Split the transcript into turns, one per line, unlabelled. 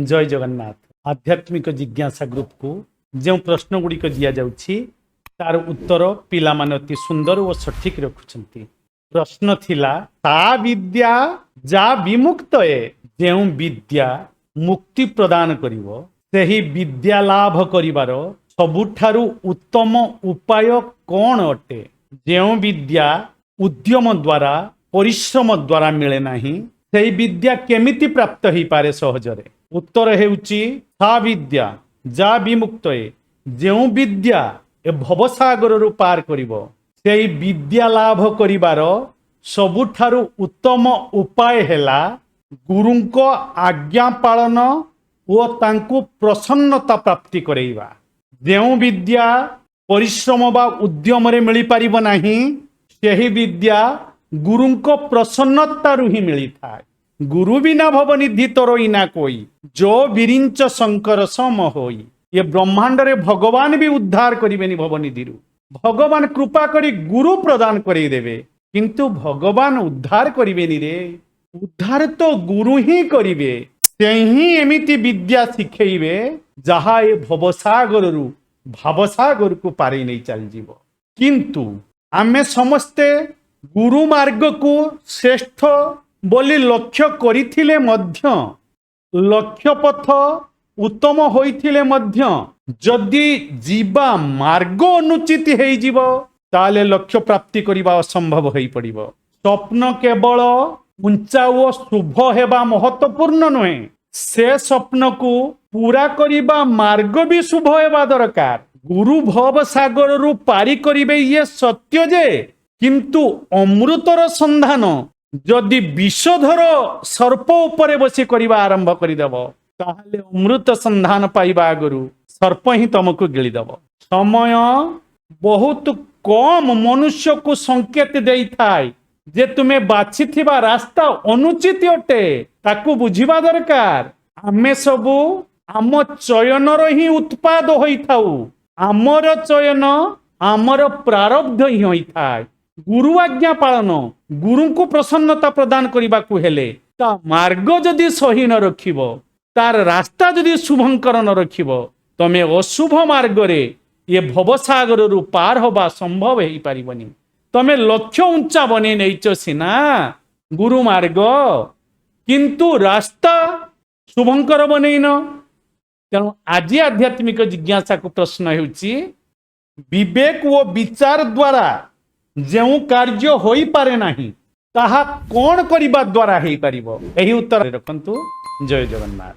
ଜୟ ଜଗନ୍ନାଥ। ଆଧ୍ୟାତ୍ମିକ ଜିଜ୍ଞାସା ଗ୍ରୁପକୁ ଯେଉଁ ପ୍ରଶ୍ନ ଗୁଡ଼ିକ ଦିଆଯାଉଛି, ତାର ଉତ୍ତର ପିଲାମାନେ ଅତି ସୁନ୍ଦର ଓ ସଠିକ ରଖୁଛନ୍ତି। ପ୍ରଶ୍ନ ଥିଲା, "ସା ବିଦ୍ୟା ଯା ବିମୁକ୍ତୟେ"। ଯେଉଁ ବିଦ୍ୟା ମୁକ୍ତି ପ୍ରଦାନ କରିବ, ସେହି ବିଦ୍ୟା ଲାଭ କରିବାର ସବୁଠାରୁ ଉତ୍ତମ ଉପାୟ କ'ଣ ଅଟେ? ଯେଉଁ ବିଦ୍ୟା ଉଦ୍ୟମ ଦ୍ୱାରା, ପରିଶ୍ରମ ଦ୍ୱାରା ମିଳେ ନାହିଁ, ସେହି ବିଦ୍ୟା କେମିତି ପ୍ରାପ୍ତ ହେଇପାରେ ସହଜରେ? ଉତ୍ତର ହେଉଛି, ସା ବିଦ୍ୟା ଯା ବିମୁକ୍ତୟେ। ଯେଉଁ ବିଦ୍ୟା ଏ ଭବସାଗରରୁ ପାର କରିବ, ସେଇ ବିଦ୍ୟା ଲାଭ କରିବାର ସବୁଠାରୁ ଉତ୍ତମ ଉପାୟ ହେଲା ଗୁରୁଙ୍କ ଆଜ୍ଞା ପାଳନ ଓ ତାଙ୍କୁ ପ୍ରସନ୍ନତା ପ୍ରାପ୍ତି କରେଇବା। ଯେଉଁ ବିଦ୍ୟା ପରିଶ୍ରମ ବା ଉଦ୍ୟମରେ ମିଳିପାରିବ ନାହିଁ, ସେହି ବିଦ୍ୟା ଗୁରୁଙ୍କ ପ୍ରସନ୍ନତାରୁ ହିଁ ମିଳିଥାଏ। "ଗୁରୁ ବିନା ଭବନିଧି ତରଇ ନା କୋଇ, ଯୋ ବିରିଞ୍ଚ ଶଙ୍କର ସମ ହୋଇ।" ଏ ବ୍ରହ୍ମାଣ୍ଡରେ ଭଗବାନ ବି ଉଦ୍ଧାର କରିବେନି ଭବନିଧିରୁ। ଭଗବାନ କୃପା କରି ଗୁରୁ ପ୍ରଦାନ କରେଇଦେବେ, କିନ୍ତୁ ଭଗବାନ ଉଦ୍ଧାର କରିବେନି ରେ। ଉଦ୍ଧାର ତ ଗୁରୁ ହିଁ କରିବେ। ସେ ହିଁ ଏମିତି ବିଦ୍ୟା ଶିଖେଇବେ, ଯାହା ଏ ଭବସାଗରରୁ ଭାବସାଗରକୁ ପାରେଇ ନେଇ ଚାଲିଯିବ। କିନ୍ତୁ ଆମେ ସମସ୍ତେ ଗୁରୁ ମାର୍ଗକୁ ଶ୍ରେଷ୍ଠ ବୋଲି ଲକ୍ଷ୍ୟ କରିଥିଲେ ମଧ୍ୟ, ଲକ୍ଷ୍ୟପଥ ଉତ୍ତମ ହୋଇଥିଲେ ମଧ୍ୟ, ଯଦି ଯିବା ମାର୍ଗ ଅନୁଚିତ ହେଇଯିବ, ତାହେଲେ ଲକ୍ଷ୍ୟ ପ୍ରାପ୍ତି କରିବା ଅସମ୍ଭବ ହୋଇପଡ଼ିବ। ସ୍ୱପ୍ନ କେବଳ ଉଞ୍ଚା ଓ ଶୁଭ ହେବା ମହତ୍ୱପୂର୍ଣ୍ଣ ନୁହେଁ, ସେ ସ୍ୱପ୍ନକୁ ପୁରା କରିବା ମାର୍ଗ ବି ଶୁଭ ହେବା ଦରକାର। ଗୁରୁ ଭବ ସାଗରରୁ ପାରି କରିବେ, ଇଏ ସତ୍ୟ ଯେ, କିନ୍ତୁ ଅମୃତର ସନ୍ଧାନ ଯଦି ବିଷଧର ସର୍ପ ଉପରେ ବସି କରିବା ଆରମ୍ଭ କରିଦେବ, ତାହେଲେ ଅମୃତ ସନ୍ଧାନ ପାଇବା ଆଗରୁ ସର୍ପ ହିଁ ତମକୁ ଗିଳିଦବ। ସମୟ ବହୁତ କମ ମନୁଷ୍ୟକୁ ସଂକେତ ଦେଇଥାଏ ଯେ ତୁମେ ବାଛିଥିବା ରାସ୍ତା ଅନୁଚିତ ଅଟେ। ତାକୁ ବୁଝିବା ଦରକାର। ଆମେ ସବୁ ଆମ ଚୟନର ହିଁ ଉତ୍ପାଦ ହୋଇଥାଉ। ଆମର ଚୟନ ଆମର ପ୍ରାରବ୍ଧ ହିଁ ହୋଇଥାଏ। ଗୁରୁ ଆଜ୍ଞା ପାଳନ, ଗୁରୁଙ୍କୁ ପ୍ରସନ୍ନତା ପ୍ରଦାନ କରିବାକୁ ହେଲେ ତା ମାର୍ଗ ଯଦି ସହି ନ ରଖିବ, ତାର ରାସ୍ତା ଯଦି ଶୁଭଙ୍କର ନ ରଖିବ, ତମେ ଅଶୁଭ ମାର୍ଗରେ ଏ ଭବସାଗରରୁ ପାର ହବା ସମ୍ଭବ ହେଇପାରିବନି। ତମେ ଲକ୍ଷ୍ୟ ଉଞ୍ଚା ବନେଇ ନେଇଛ ସିନା ଗୁରୁ ମାର୍ଗ, କିନ୍ତୁ ରାସ୍ତା ଶୁଭଙ୍କର ବନେଇନ। ତେଣୁ ଆଜି ଆଧ୍ୟାତ୍ମିକ ଜିଜ୍ଞାସାକୁ ପ୍ରଶ୍ନ ହେଉଛି, ବିବେକ ଓ ବିଚାର ଦ୍ୱାରା ଯେଉଁ କାର୍ଯ୍ୟ ହୋଇପାରେ ନାହିଁ, ତାହା କ'ଣ କରିବା ଦ୍ୱାରା ହେଇପାରିବ? ଏହି ଉତ୍ତର ରଖନ୍ତୁ। ଜୟ ଜଗନ୍ନାଥ।